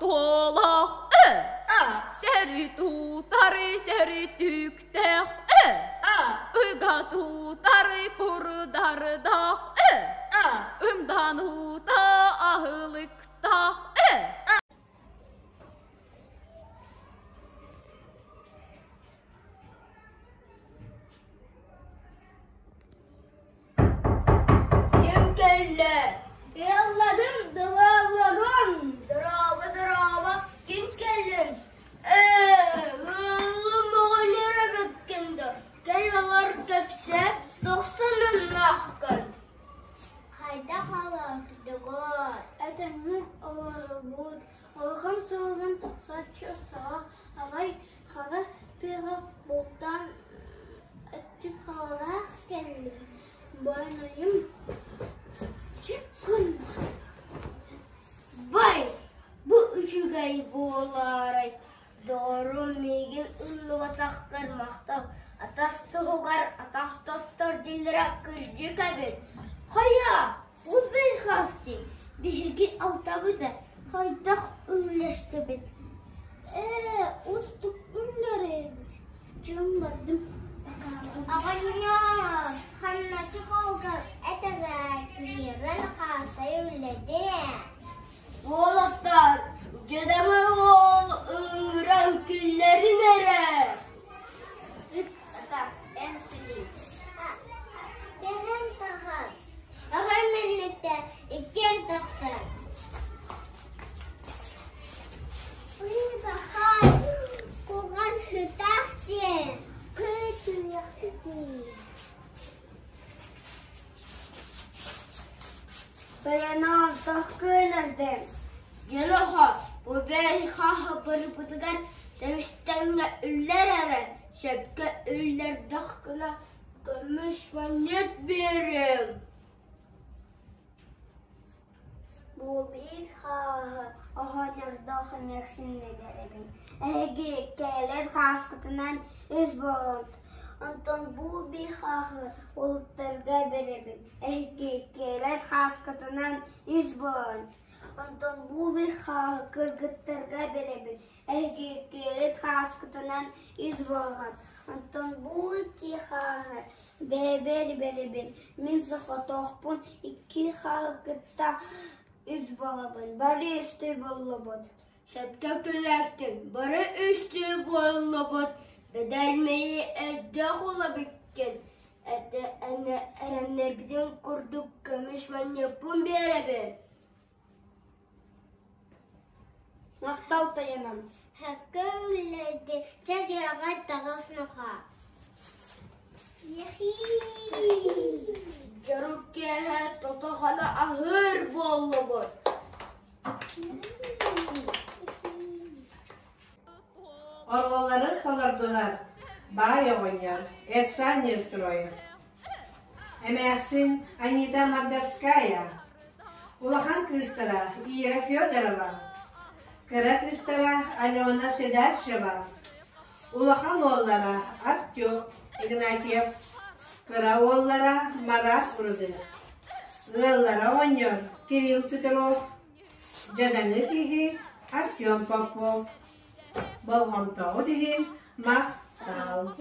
Туолах Сэрии тутары сэрии түктэх Ыга тутары курдардах Ымдан ута аһылыктах. Ким кэллэ? Ыалладым, дылаалларым, дорообо, дорообо, ким кэллин? Ээ, ыалым оҕонньор эбиккин да, кэл олор кэпсээ, тохсунуннааххын. Хайдах олордугут? Этэҥҥэ олоробут. Улахан суолун соччо суох, арай хара тыаҕа бултаан өттүк халалаах кэллим. Байанайым чик гынна. Бай, бу үчүгэй буолаарай, доҕорум миигин ыллыбатаххар махтал, атас туһугар атах тостор дииллэрэ кырдьык эбит. Хайа, Убай хасти, биһиги алтабыт ээ, хайдах үллэстэбит? Ээ, устук үллэр эбит. Дьон бардым, Оҕонньоор, хамначчы холгор этэрээккиирэн хаасай үллэдин ээ. Уолаттар, дьадаҥы уол ыҥыран киллэрин эрэ. Ыт атах эн силин. Кэлэн тахас. Аҕай мэннэктэ иккиэн тахсар. Бахай, куган сытах диэн, көтүөхтүү. Тойоноом, тохкуйнардым. Дьолохо, бу бэйэн хаһабырбытыгар тэбистэҥҥэ үллэр эрэ, сөпкө үллэрдэххинэ Көмүс манньыат биэриэм. Бу биир хааһы оҕонньордоох эмээхсиҥҥэ биэрэбин. Эһиги кэлэр хааскытынан үс буолун. Онтон бу биир хааһы уолаттарга биэрэбин. Эһиги кэлэр хааскытынан үс буолун. Онтон бу биир хааһы кыргыттарга биэрэбин. Эһиги кэлэр хааскытынан үс буолун. Онтон бу икки хааһы бэйэбэр бэрэбин, мин соҕотохпун икки хааһы кытта үс буолабын, бары үстүү буоллубут. Сөпкө күлээттин, бары үстүү буоллубут, бэдэрмэйи эрдэ хулабиккин, этэ эрэннэрбитин курдук көмүс манньыппын биэрэбин. Махтал тойонум. Сөпкө үллэрди, чэ дьиэҕэр таҕыс нохоо. Дьорук киэһэ тото-хана аһыыр буоллубут. Оруоллары толордулар Баай оҕонньор Эрсан Неустроев, эмээхсин Анита Мордовская, улахан кыыстара Ира Федорова, кыра кыыстара Алена Седальшева, улахан уоллара Артем Игнатьев, кыра уоллара Марат Рудых, ыаллара оҕонньор Кирилл Петров, дьадаҥы киһи Артем Попов, болҕомтоҕут иһин махтал.